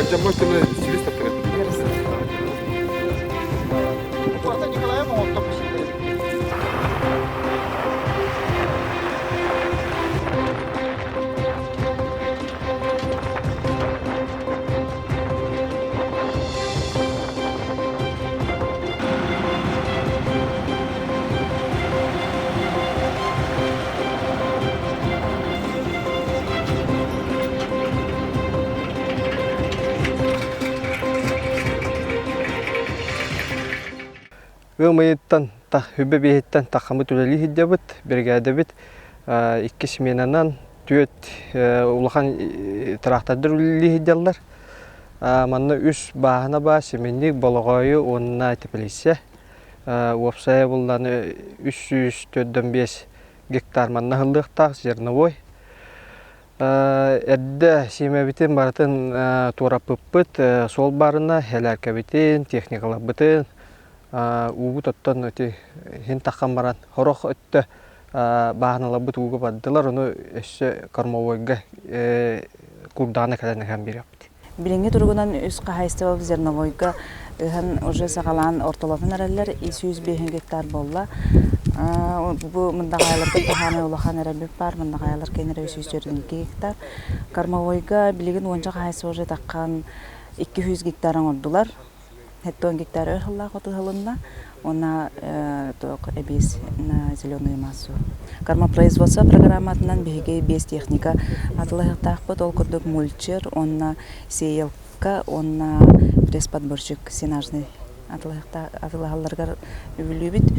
Алдьаммат гына силис таптарар. Ыам ыйыттан хүбэ биэһиттэн таххаммыт үлэлии сылдьабыт, биригээдэбит икки сменанан түөрт улахан тыраахтардар үлэлии сылдьаллар. Манна үс бааһына баар, Семенник, Болоҕоойу уонна Теплица. Уопсайа булланы 345 гектар манна ыһыллыахтаах зерновой. Эрдэ сиэмэбитин барытын туораппыппыт, суол баарына элээркэбитин, техникаларбытын уубут оттон ити иһин таххан баран сорох өттө бааһыналарбыт ууга бардылар, ону өссө кормовойга курдаана кэлэн ыһан биэриэхпит. Билиҥҥи туругунан үс хаһаайыстыба зерновойга ыһан уже саҕалаан ортолотон эрэллэр, 205 гектар буолла. Бу Мындаҕаайыларга таһаамай улахан эрэлбит баар, Мындаҕаайылар кэннэрэ 342 гектар. Кормовойга билигин уонча хаһаайыстыба уже таххан 200 гектар оҥордулар. 70 гектар өр сыллаах отыһылынна уонна туох эбиэс на зеленую массу. Кормопроизводство программатынан биһиги биэс техника атылаһыахтаахпыт. Ол курдук мульчер уонна сеялка уонна пресс-подборщик сенажный атылаһалларыгар үбүлүүбүт.